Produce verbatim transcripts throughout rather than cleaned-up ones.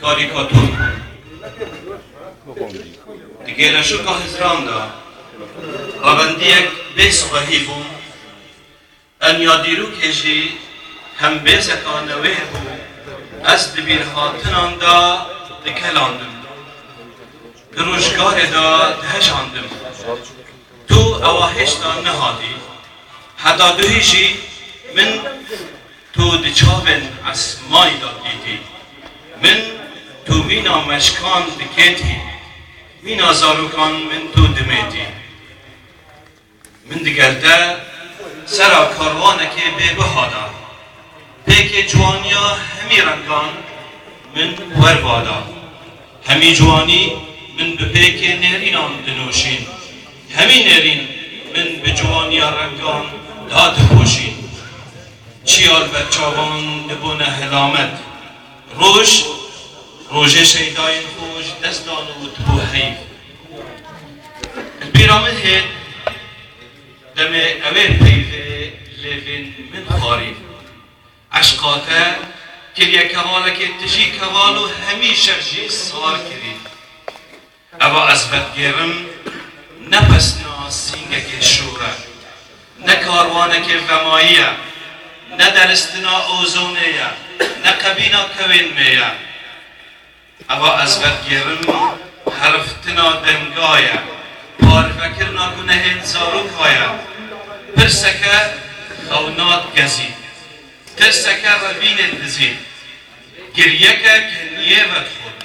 Karîkatûr. Di gêleşoka Hizran de revendiyek bê sibehî bû. Em ya dîrokê jî hembêzeka newêr bû. Ez di bîrhatinan de dikelandim. Di rojgarê de dihejandim. Tu ewa hêşta nehatî. Heta duhî jî min tu di çavên esmayî de dîtî. Min tu mîna meşkan dikêtî. Mîna zarokan min tu dimêtî. Min digel te sera karwanekê bêguha da. Pêkê ciwaniya hemî rengan min wer bada. Hemî ciwanî min bi pêkê nêrînan dinûşîn. Hemî nêrîn min bi ciwaniya rengan da dipoşîn. Çiya li ber çavan dibûne helamet. Roj, rojê şeydayên xwe ji dest dan û dibû heyv. Li bîra min hêt, demê ew ê peyvê lêvên min xwarî. Eşqa te kiriye kevalekê tijî keval û hemî şev jî sar kirî. Eva ez vedgêrim, ne pesna sîngekê şûr e, ne karwanekê vemayî ye, ne deristina ozonê ye, ne qebîna kewên me ye. Eva ez vedgêrim, heriftina denga ye, parvekirina gunehên zaroka ye. Pirseke xewnat gezî, tirseke revînê dizî, giriyeke keniyê vedixwit.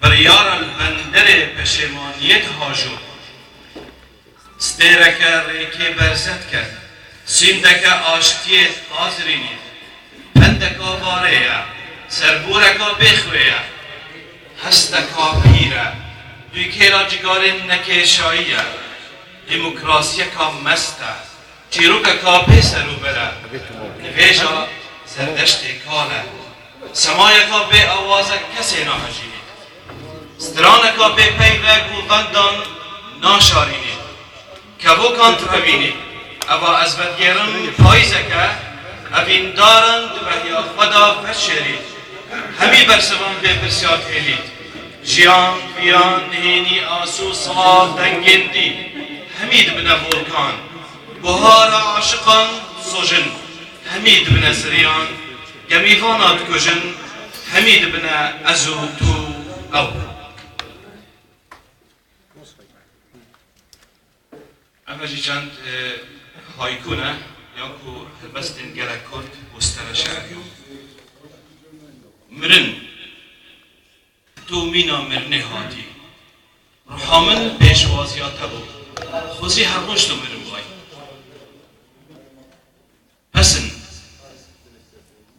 Biryara li benderê peşêmaniyê dihajo. Stêreke rêkê berze dike, sîndeke aştiyê azirînî, pendeka varê ye, serbûreka bêxwê ye, hesteka pîr e, dûkêla cigarên nekêşayî ye, demokrasiyeka mest e. Çîrokeka bê ser û bere, nivêja Zerdeştê kal e. Semayeka bê awaze kesê nahejînît. Straneka bê peyve govendan naşarînît. Kevokan direvînît. Eva ez vedgêrim payîzek e, evîndaran di mehiya xwe de veşêrît. Hemî bersivan bê pirsiyar hêlît. Jiyan, viyan, nihênî, asû, silav, dengên dî, hemî dibine volkan. Buhara aşiqan sojin, hemî dibine ziriyan, gemîvana dikujin, hemî dibine ez û tu, ew. Ev jî çend, e, haykû ne, ya ku helbestên gelek kurt û stere şe'rî yo. Mirin. Tu mîna mirinê hatî. Ruha min pêşwaziya te bû. Xwezî her roj tu mirin bay. Pesin.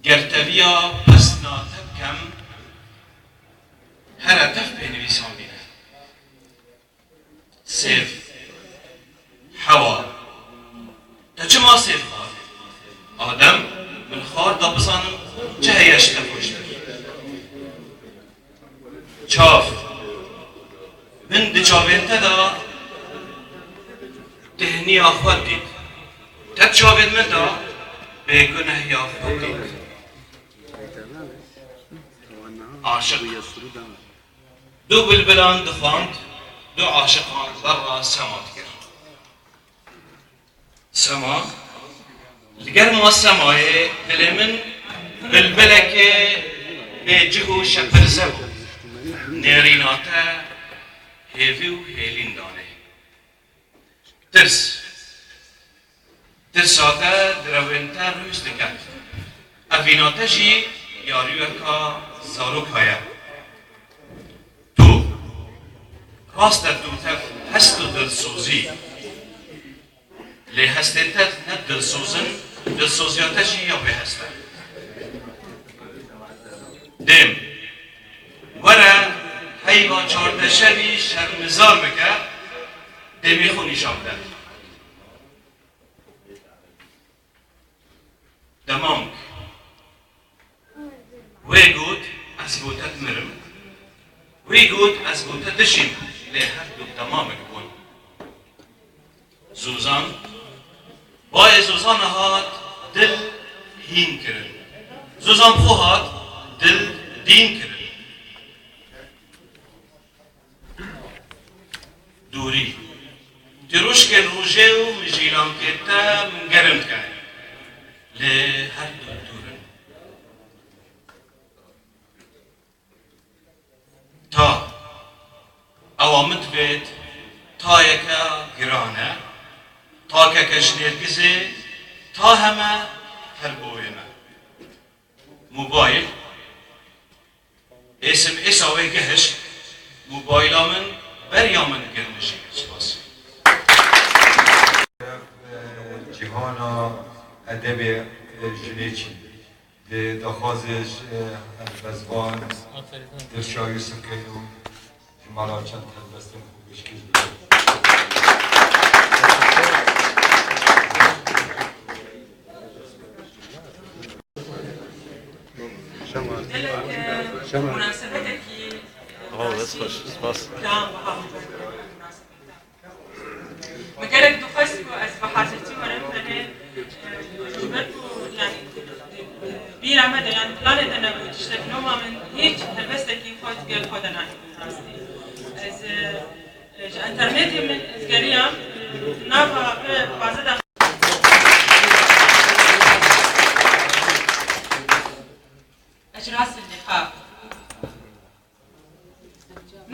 Ger teviya pesna te bikem, here tev pênivîsan bîne. Sêv. Hewa. Te çima sêv xwar? Adem, min xwar da bizanim çi heye ji te xweştir. Çav. Min di çavên te de têhniya xwe dît. Te di çavên min de bêgunehiya xwe dît. Aşiq. Du bilbilan dixwand, du aşiqan berra sema dikir. Sema, li germa semayê dilê min bilbilekê bê cih û şepirze bû. Nêrîna te hêvî û hêlîn danê. Tirs. Tirsa te di rewên te rûz dike. Evîna te jî yarûyeka zaroka ye. Tu, rast e tu tev hest û dilsozî. Lê hestên te ne dilsoz in, dilsoziya te jî ya bêhest e. Dêm. Were heyva çardeşevî şermizar bike, dêmê xwe nîşan bide. Demamk. Wê got, ez bo te dimirim. Wî got, ez bo te dijîm, lê her du demamik bûn. Zozan. Bayê Zozana hat dil hîn kirin. Zozan bi xwe hat dil Dîn kirin. Dûrî. Tîroşkên rojê û mijîlankên te min germ dikin. Lê her du dûr in. Ta. Ewa min divêt, tayeke giran e, takeke ji nêrgizê, ta heme her bi wê me. Mobayl, S M S a wê gihişt, mobayla min beriya min girmijî. Spas. Cîhana edebê jinê çî. Di daxwazê ji helbestvan Dilşa Yusuf Keyno ji mala çend helbestên xwe pêşkêş bikim. Munasebetekî Spas. Min gelek dixwest ku ez bi hazirtî werim tenê, e, ji ber ku, yanî, bîra me de, yanî planê de nebû, tiştek nû ma min hîç helbestekî xwe digel xwe de nayê rastî. Ez, e, ji enternetê min ez geriyam, e, nava vê bazê de. أجراس اللقاء.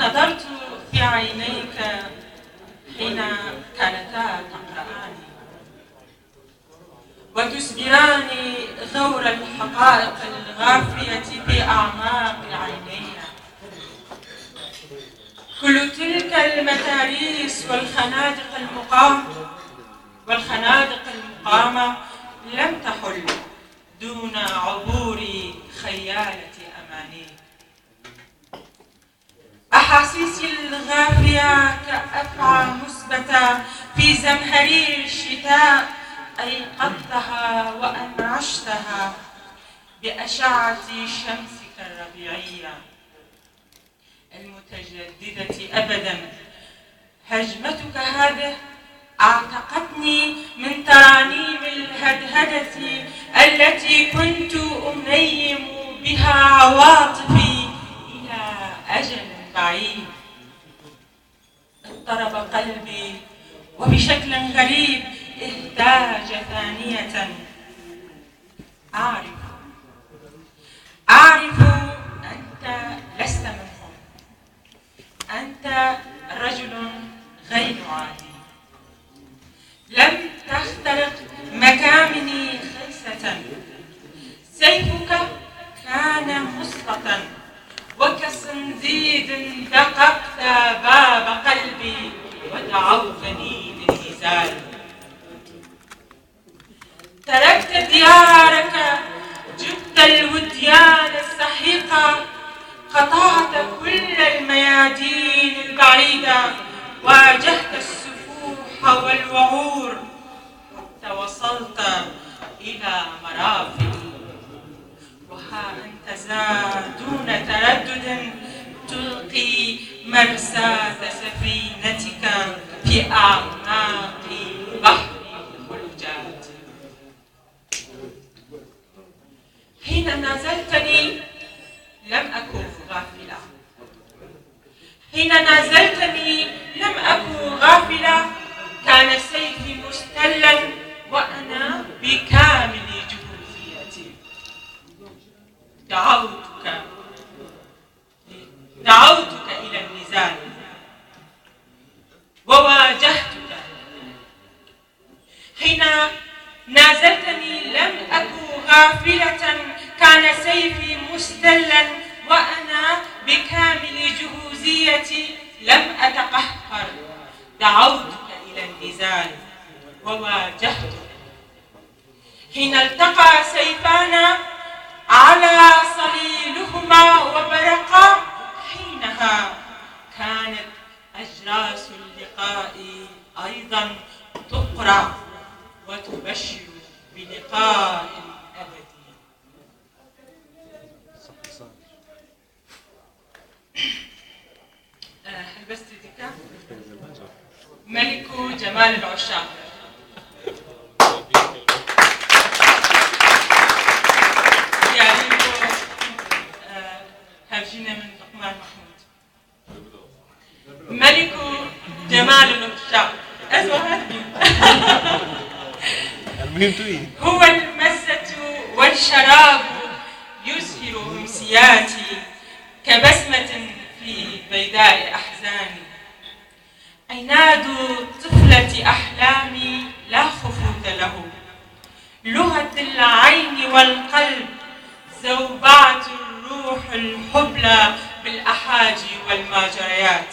نظرت في عينيك حين كانتا تقرآن، وتسدران غور الحقائق الغافية في أعماق عيني. كل تلك المتاريس والخنادق المقامة، والخنادق المقامة لم تحل دون عبور خيالة أمانيك. أحاسيسي الغافية كأفعى مثبتة في زمهرير الشتاء، أيقظتها وأنعشتها بأشعة شمسك الربيعية المتجددة أبدا. هجمتك هذه أعتقتني من ترانيم الهدهدة التي كنت أنيم بها عواطفي إلى أجل بعيد. اضطرب قلبي وبشكل غريب اهتاج ثانية. أعرف، أعرف أنت لست منهم. أنت رجل غير عادي. لم تخترق مكامني خلسة. سيفك كان مسلطا، وكصنديد دققت باب قلبي ودعوتني للنزال. تركت ديارك، جبت الوديان السحيقة، قطعت كل الميادين البعيدة، واجهت السفوح والوعور، حتى وصلت إلى مرافق. وها أنت ذا دون تردد تلقي مرساة سفينتك في أعماق بحر الخلوجات. حين نازلتني لم أكن غافلة. حين نازلتني لم أكن غافلة، كان سيفي مستلا وأنا بكامل جهوزيتي. دعوتك، دعوتك إلى النزال وواجهتك. حين نازلتني لم أكن غافلة، كان سيفي مستلا وأنا بكامل جهوزيتي لم أتقهقر. دعوتك إلى النزال وواجهتك. حين التقى سيفانا على صليلهما وبرقا، حينها كانت أجراس اللقاء أيضا تقرع وتبشر بلقاء أبدي. Helbestê dike. Melik û Cemal el Uşaq. Diyarî ku, e, Jînê min Luqman Mahmûd. Melik û Cemal û Lutfşa. Ez wiha dibînim. المهم tu yî. هو المزة والشراب يزهر أمسياتي كبسمة في بيداء أحزاني. عناد طفلة أحلامي لا خفوت له. لهت العين والقلب، زوبعت الروح الحبلى بالأحاجي والماجريات.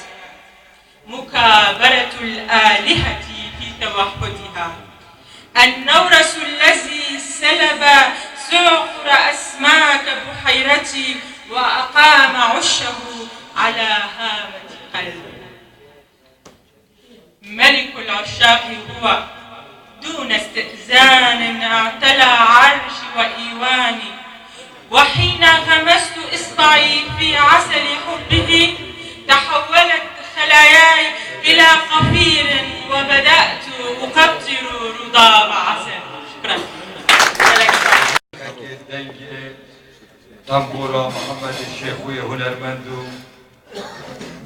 مكابرة الآلهة في توحدها. النورس الذي سلب سعر أسماك بحيرتي وأقام عشه على هامة قلبي. ملك العشاق هو، دون استئذان اعتلى عرشي وإيواني، وحين غمست إصبعي في عسل حبه تحولت خلاياي إلى قفير وبدأت أقطر رضاب عسل. شكرا. Dengê tembûra Mihemed Şêxûyê hunermend û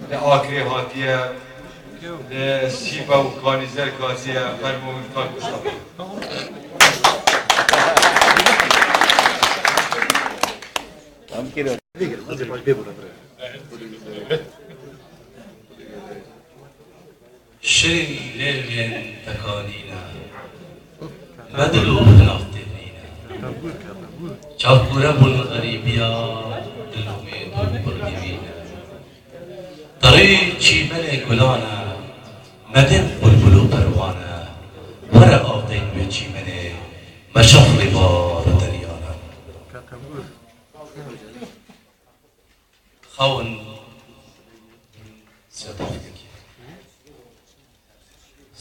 li Akrê hatiye, li Sîpe û Kanîzerk hatiye, fermo Kak Mustafa. Şirîn lêvên tekanîne, me dilo di nav têrîne. Çavkûre bûn xerîbiya, dil û mêd û pir divîne. Terê çîmenê gulan e, me dê bulbul û perwan e. Were avdeyên wê çîmenê, me şax rêbar û deryan e. Xewin sedaf dike.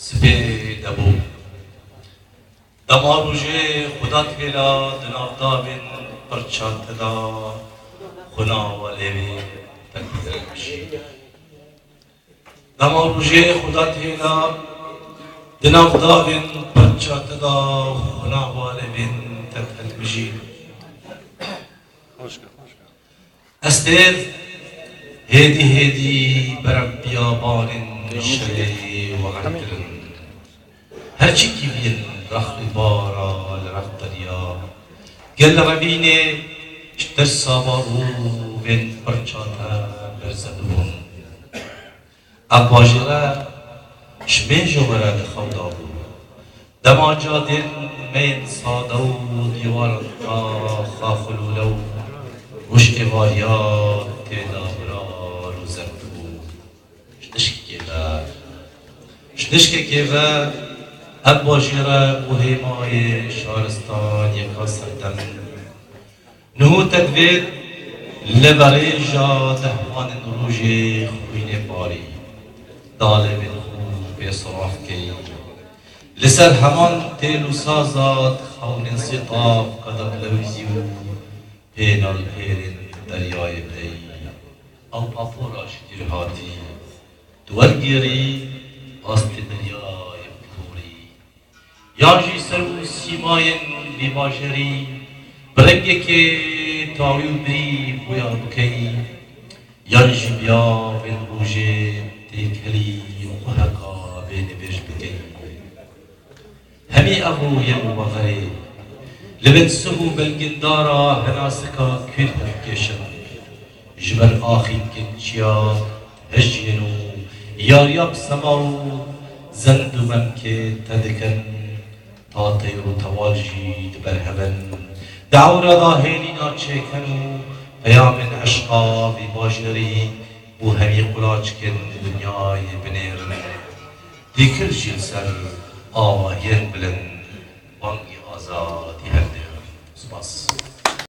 Sibê debû. Dema rojê xuda têla di nav davên pirça te da, xwina wa lêvê te kurdek bijî. Dema rojê xuda têla di nav davên pirça te da, xwina wa lêvên te kurdek bijî. Estêr hêdî hêdî berem biyabanên şerê werin kirin. Her çi kîviyên rex û bara li rex derya. Gel revînê ji tirsa barovên pirça te berze dibûn. Ev bajêre ji mêja were di xew de bû. Dema cadên me yên sade û dîwaran xax û lûle û wişkê variya tê de birar û zerd bû. Ji nişkekê ve, ji nişkekê ve ev bajêre bû hêmayê şaristan yeka serdem. Niho te divêt li berêja dehwanên rojê xwînê parî, dalê bên xwe pê siraf key. Li ser heman têl û saza dixewnên sîtav qedem lewîzî û pêna li pêrên deryayê bidey. Ew papora ji dîr hatî, tu wergêrî, astê deryayê biborî. Yan jî ser û sîmayên vî bajarî bi rengekê tawî û birî boya bikeyî, yan jî bi yavên rojê têkelî û xwe heka bênivêj bikeyî. Hemî ev rûyên û baverê li bin sih û belgindara henasika kûr hevkêşin. Ji ber axînkên çiya hejiyên û yariya bi sema û zend û memkê te dikin, tateyr û tewal jî di ber hev in. Di ewra de hêlîna çêken û peyamên eşqa vî bajêrî û hemî qulaçikên dinyayê binêrin. Dîkil jî li ser awahiyên bilind bangî azadî hevdêrin. Spas.